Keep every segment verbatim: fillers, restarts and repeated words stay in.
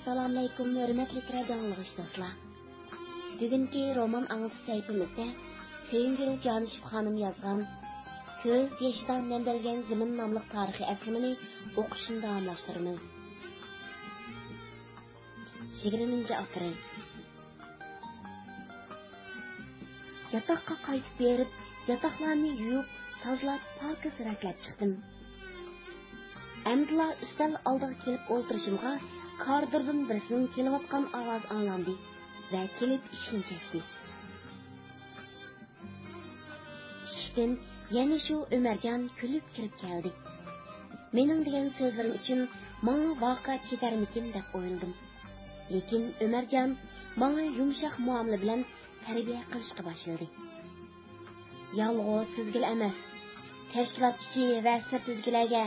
ئەسسالامۇئەلەيكۇم، ھۆرمەتلىك رادىئو ئاڭلىغۇچى دوستلار. بۈگۈنكى رومان ئاڭلىتىش سەھىپىمىزدە سۆيۈمگۈل جانىشېف خانىم يازغان كۆز يېشىدان نەمدەلگەن زېمىن ناملىق تارىخىي ئەسلىمىنى ئوقۇشنى داۋاملاشتۇرىمىز. يىگىرمىنچى ئاپرېل. ياتاققا قايتىپ بېرىپ، ياتاقلارنى يۇيۇپ، تازىلاپ، پاكىز رەتلەپ چىقتىم. ئەمدىلا ئۈستەل ئالدىغا كېلىپ ئولتۇرۇشۇمغا، كارىدوردىن بىرسىنىڭ كېلىۋاتقان ئاۋازى ئاڭلاندى ۋە كېلىپ ئىشىكنى چەكتى. ئىشىكتىن يەنە شۇ ئۆمەرجان كۈلۈپ كىرىپ كەلدى. مېنىڭ دېگەن سۆزلىرىم ئۈچۈن ماڭا ۋارقىراپ كېتەرمىكىن دەپ ئويلىدىم. لېكىن ئۆمەرجان ماڭا يۇمشاق مۇئامىلە بىلەن تەربىيە قىلىشقا باشلىدى. يالغۇز سىزگىلا ئەمەس، تەشكىلات ئىچى ۋە سىرتىدىكىلەرگە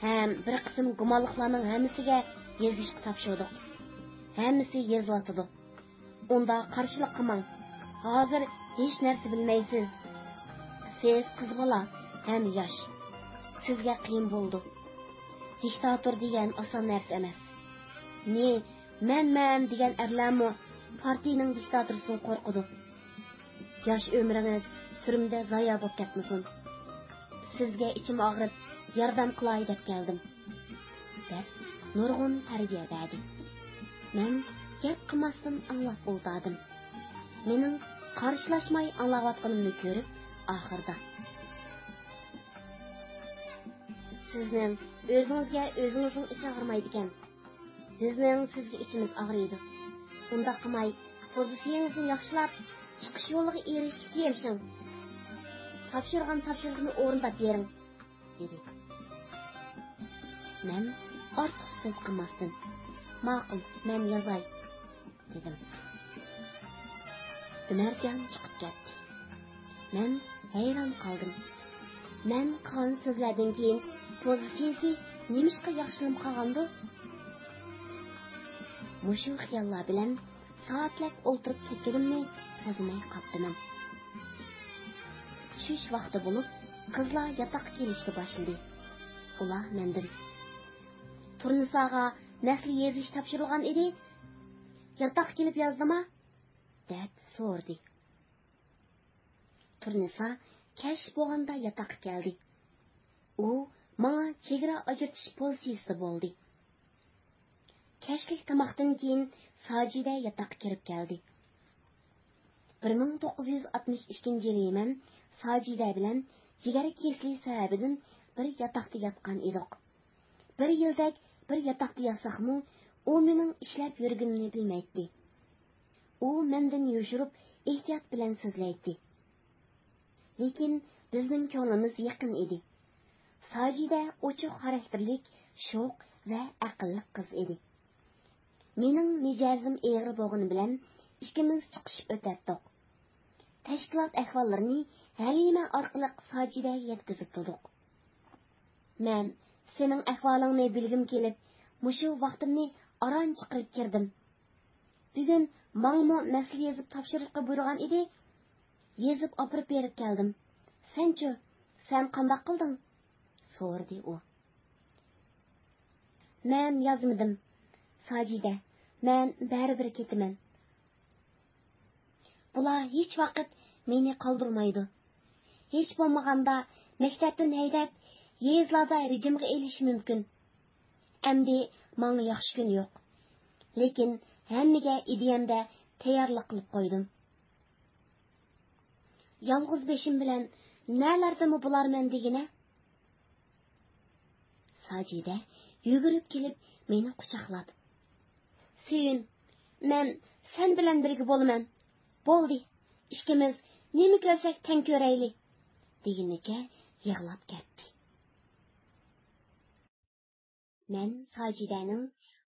ھەم بىر قىسىم گۇمانلىقلارنىڭ ھەممىسىگە يېزىشقا تاپشۇردۇق. ھەممىسى يېزىلىۋاتىدۇ. ئۇنداق قارشىلىق قىلماڭ. ھازىر ھېچ نەرسە بىلمەيسىز. سىز قىز بالا ھەم ياش. سىزگە قىيىن بولىدۇ. دىكتاتور دېگەن ئاسان نەرسە ئەمەس. نى، مەن، مەن دېگەن ئەرلەرمۇ پارتىيىنىڭ دىكتاتورىسىدىن قورقىدۇ. ياش ئۆمرىڭىز تۈرمىدە زايا بولۇپ كەتمىسۇن. سىزگە ئىچىم ئاغرىپ، ياردەم قىلاي دەپ كەلدىم، دەپ نۇرغۇن تەربىيە بەردى. مەن گەپ قىلماستىن ئاڭلاپ ئولتۇردۇم. مېنىڭ قارشىلاشماي ئاڭلاۋاتقىنىمنى كۆرۈپ، ئاخىرىدا، سىزنىڭ ئۆزىڭىزگە ئۆزىڭىزنىڭ ئىچى ئاغرىمايدىكەن. بىزنىڭ سىزگە ئىچىمىز ئاغرىيدۇ. ئۇنداق قىلماي، پوزىتسىيەڭىزنى ياخشىلاپ، چىقىش يولىغا ئېرىشىشكە تىرىشىڭ. تاپشۇرغان تاپشۇرۇقنى ئورۇنداپ بېرىڭ، دېدى. مەن ئارتۇق سۆز قىلماستىن، ماقۇل، مەن يازاي، دېدىم. ئۆمەرجان چىقىپ كەتتى. مەن ھەيران قالدىم. مەن قىلغان سۆزلەردىن كېيىن پوزىتسىيىسى نېمىشقا ياخشىلىنىپ قالغاندۇ؟ مۇشۇ خىياللار بىلەن سائەتلەپ ئولتۇرۇپ كەتكىنىمنى سەزمەي قاپتىمەن. چۈش ۋاقتى بولۇپ، قىزلار ياتاققا كېلىشكە باشلىدى. ئۇلار مەندىن، تۇرنىساغا مەسىلە يېزىش تاپشۇرۇلغان ئىدى، ياتاققا كېلىپ يازدىما؟ دەپ سورىدى. تۇرنىسا كەچ بولغاندا ياتاققا كەلدى. ئۇ ماڭا چېگرا ئاجرىتىش پوزىتسىيىسىدا بولدى. كەچلىك تاماقتىن كېيىن ساجىدە ياتاققا كىرىپ كەلدى. بىر مىڭ توققۇز يۈز ئاتمىش ئىككىنچى يىلى مەن ساجىدە بىلەن جىگەر كېسىلى سەۋەبىدىن بىر ياتاقتا ياتقان ئىدۇق. بىر يىلدەك بىر ياتاقتا ياتساقمۇ، ئۇ مېنىڭ ئىشلەپ يۈرگىنىمنى بىلمەيتتى. ئۇ مەندىن يوشۇرۇپ، ئېھتىيات بىلەن سۆزلەيتتى. لېكىن بىزنىڭ كۆڭلىمىز يېقىن ئىدى. ساجىدە ئوچۇق خاراكتېرلىك، شوخ ۋە ئەقىللىق قىز ئىدى. مېنىڭ مىجەزىم ئېغىر بولغىنى بىلەن ئىككىمىز چىقىشىپ ئۆتەتتۇق. تەشكىلات ئەھۋاللىرىنى ھەلىمە ئارقىلىق ساجىدەگە يەتكۈزۈپ تۇردۇق. مەن سېنىڭ ئەھۋالىڭنى بىلگۈم كېلىپ، مۇشۇ ۋاقتىمنى ئاران چىقىرىپ كىردىم. بۈگۈن ماڭىمۇ مەسىلە يېزىپ تاپشۇرۇشقا بۇيرۇغان ئىدى. يېزىپ ئاپىرىپ بېرىپ كەلدىم. سەنچۇ، سەن قانداق قىلدىڭ؟ سورىدى ئۇ. مەن يازمىدىم، ساجىدە. مەن بەرىبىر كېتىمەن. بۇلار ھېچ ۋاقىت مېنى قالدۇرمايدۇ. ھېچ بولمىغاندا مەكتەپتىن ھەيدەپ، يېزىلاردا رېجىمغا ئېلىشى مۇمكىن. ئەمدى ماڭا ياخشى كۈن يوق. لېكىن ھەممىگە ئىدىيەمدە تەييارلىق قىلىپ قويدۇم. يالغۇز بېشىم بىلەن نەلەردىمۇ بولارمەن دېگىنە؟ ساجىدە يۈگۈرۈپ كېلىپ مېنى قۇچاقلاپ، سۆيۈن، مەن سەن بىلەن بىرگە بولىمەن. بولدى، ئىككىمىز نېمە كۆرسەك تەڭ كۆرەيلى، دېگىنىچە يىغلاپ كەتتى. مەن ساجىدەنىڭ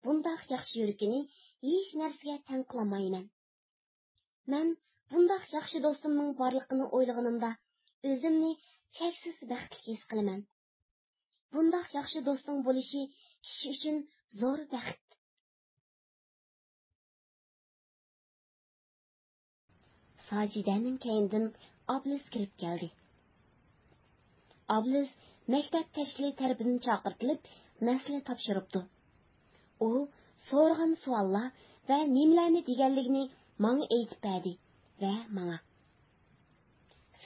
بۇنداق ياخشى يۈرىكىنى ھېچ نەرسىگە تەڭ قىلالمايمەن. مەن بۇنداق ياخشى دوستۇمنىڭ بارلىقىنى ئويلىغىنىمدا ئۆزۈمنى چەكسىز بەختلىك ھېس قىلىمەن. بۇنداق ياخشى دوستۇڭ بولۇشى كىشى ئۈچۈن زور بەخت. ساجىدەنىڭ كەينىدىن ئابلىز كىرىپ كەلدى. ئابلىز مەكتەپ تەشكىلى تەرىپىدىن چاقىرتىلىپ، مەسىلە تاپشۇرۇپتۇ. ئۇ سورىغان سوئاللار ۋە نېمىلەرنى دېگەنلىكىنى ماڭا ئېيتىپ بەردى ۋە ماڭا،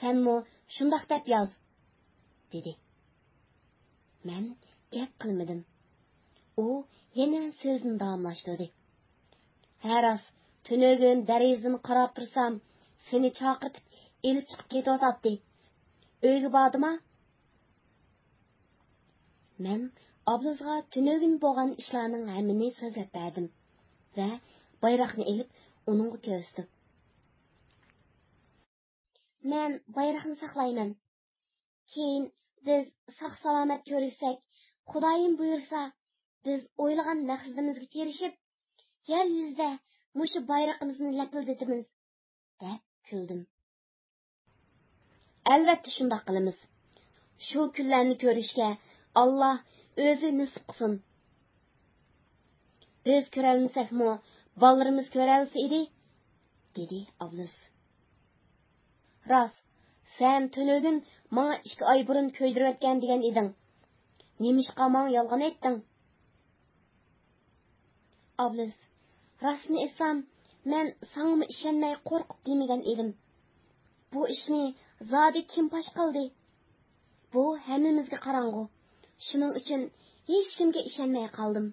«سەنمۇ شۇنداق دەپ ياز» دېدى. مەن گەپ قىلمىدىم. ئۇ يەنە سۆزىنى داۋاملاشتۇردى. ھە راست، تۈنۈگۈن دېرىزىدىن قاراپ تۇرسام، سېنى چاقىرتىپ ئېلىپ چىقىپ كېتىۋاتاتتى. ئۆيگە باردىما؟ مەن ئابلىزغا تۈنۈگۈن بولغان ئىشلارنىڭ ھەممىنى سۆزلەپ بەردىم ۋە بايراقنى ئېلىپ ئۇنىڭغا كۆرسىتىپ، مەن بايراقنى ساقلايمەن. كېيىن بىز ساق-سالامەت كۆرۈشسەك، خۇدايىم بۇيرۇسا، بىز ئويلىغان مەقسىتىمىزگە ئېرىشىپ، يەر يۈزىدە مۇشۇ بايرىقىمىزنى لەپىلدىتىمىز، دەپ كۈلدۈم. ئەلۋەتتە شۇنداق قىلىمىز. شۇ كۈنلەرنى كۆرۈشكە ئاللا ئۆزى نېسىپ قىلسۇن. بىز كۆرەلمىسەكمۇ، بالىلىرىمىز كۆرەلىسە ئىدى، دېدى ئابلىز. راست، سەن تۈنۈگۈن ماڭا ئىككى ئاي بۇرۇن كۆيدۈرۈۋەتكەن دېگەن ئىدىڭ. نېمىشقا ماڭا يالغان ئېيتتىڭ؟ ئابلىز، راستىنى ئېيتسام، مەن ساڭىمۇ ئىشەنمەي قورقۇپ دېمىگەن ئىدىم. بۇ ئىشنى زادى كىم پاش قىلدى؟ بۇ ھەممىمىزگە قاراڭغۇ. شۇنىڭ ئۈچۈن ھېچكىمگە ئىشەنمەي قالدىم.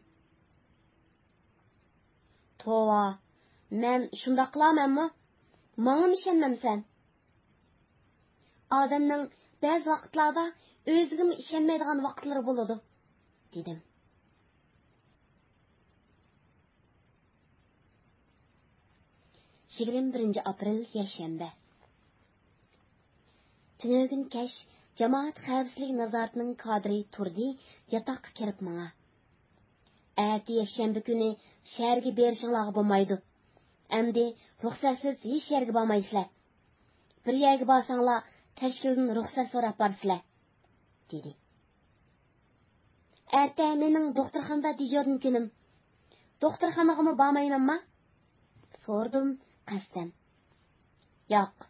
توۋا، مەن شۇنداق قىلارمەنمۇ؟ ماڭىمۇ ئىشەنمەمسەن؟ ئادەمنىڭ بەزى ۋاقىتلاردا ئۆزىگىمۇ ئىشەنمەيدىغان ۋاقىتلىرى بولىدۇ، دېدىم. يىگىرمە بىرىنچى ئاپرېل، يەكشەنبە. تۈنۈگۈن كەچ جامائەت خەۋپسىزلىك نازارىتىنىڭ كادىرى تۇردى ياتاققا كىرىپ ماڭا، «ئەتە يەكشەنبە كۈنى شەھەرگە بېرىشىڭلارغا بولمايدۇ. ئەمدى رۇخسەتسىز ھېچ يەرگە بارمايسىلەر. بىر يەرگە بارساڭلار، تەشكىلدىن رۇخسەت سوراپ بارىسىلەر» دېدى. «ئەتە مېنىڭ دوختۇرخانىدا دېژۇرنىي كۈنۈم. دوختۇرخانىغىمۇ بارمايمەنما؟» سورىدىم قەستەن. «ياق،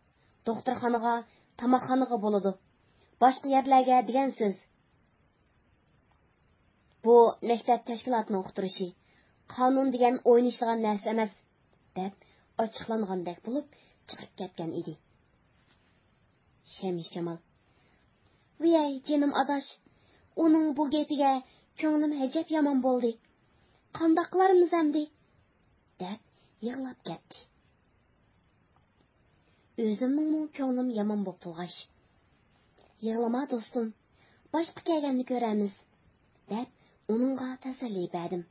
دوختۇرخانىغا، تاماقخانىغا بولىدۇ. باشقا يەرلەرگە دېگەن سۆز. بۇ مەكتەپ تەشكىلاتىنىڭ ئۇقتۇرۇشى. قانۇن دېگەن ئوينىشىدىغان نەرسە ئەمەس» دەپ ئاچچىقلانغاندەك بولۇپ چىقىپ كەتكەن ئىدى. شەمشىجامال: «ۋىيەي، جېنىم ئاداش، ئۇنىڭ بۇ گېپىگە كۆڭلۈم ئەجەب يامان بولدى. قانداق قىلارمىز ئەمدى؟» دەپ يىغلاپ كەتتى. ئۆزۈمنىڭمۇ كۆڭلۈم يامان بوپ تۇرغاچ، «يىغلىما دوستۇم، باشقا كەلگەندە كۆرەرمىز» دەپ ئۇنىڭغا تەسەللى بەردىم.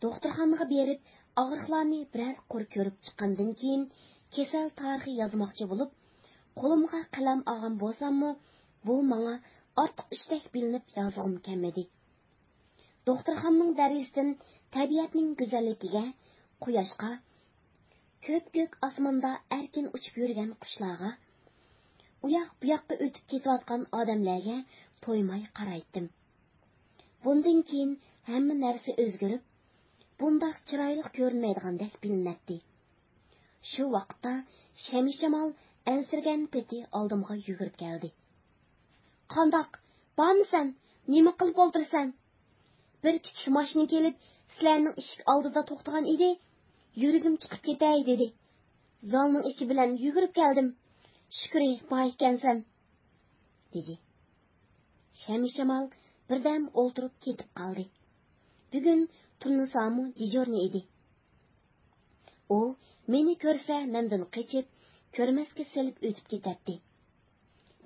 دوختۇرخانىغا بېرىپ، ئاغرىقلارنى بىرەر قۇر كۆرۈپ چىققاندىن كېيىن، كېسەل تارىخى يازماقچى بولۇپ، قولۇمغا قەلەم ئالغان بولساممۇ، بۇ ماڭا ئارتۇق ئىشتەك بىلىنىپ يازغۇم كەلمىدى. دوختۇرخانىنىڭ دەرىزىسىدىن تەبىئەتنىڭ گۈزەللىكىگە، قۇياشقا، كۆپكۆك ئاسماندا ئەركىن ئۇچۇپ يۈرگەن قۇشلارغا، ئۇياق-بۇياققا ئۆتۈپ كېتىۋاتقان ئادەملەرگە تويماي قارايتتىم. بۇندىن كېيىن ھەممە نەرسە ئۆزگىرىپ، بۇنداق چىرايلىق كۆرۈنمەيدىغاندەك بىلىنەتتى. شۇ ۋاقىتتا شەمشىجامال ئەنسىرىگەن پېتى ئالدىمغا يۈگۈرۈپ كەلدى. «قانداق، بارمىسەن؟ نېمە قىلىپ ئولتۇرىسەن؟ بىر كىچىك ماشىنا كېلىپ، سىلەرنىڭ ئىشىك ئالدىدا توختىغان ئىدى. يۈرىكىم چىقىپ كېتەي دېدى. زالنىڭ ئىچى بىلەن يۈگۈرۈپ كەلدىم. شۈكرى، بار ئىكەنسەن» دېدى. شەمشىجامال بىردەم ئولتۇرۇپ كېتىپ قالدى. بۈگۈن تۇرنىسامۇ دېژۇرنىي ئىدى. ئۇ مېنى كۆرسە مەندىن قېچىپ، كۆرمەسكە سېلىپ ئۆتۈپ كېتەتتى.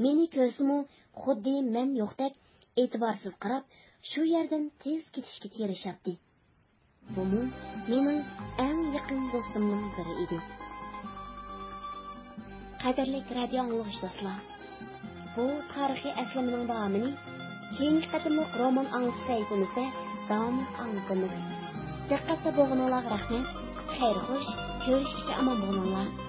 مېنى كۆرسىمۇ خۇددى مەن يوقتەك ئېتىبارسىز قاراپ، شۇ يەردىن تېز كېتىشكە تىرىشاتتى. بۇمۇ مېنىڭ ئەڭ يېقىن دوستۇمنىڭ بىرى ئىدى. قەدىرلىك رادىيو ئاڭلىغۇچى دوستلار، بۇ تارىخىي ئەسلىمىنىڭ داۋامىنى كېيىنكى قېتىملىق رومان ئاڭلىتىش سەھىپىمىزدە داۋاملىق ئاڭلىتىمىز. دىققەتتە بولغىنىڭلارغا رەھمەت. خەير خوش، كۆرۈشكىچە ئامان بولۇڭلار.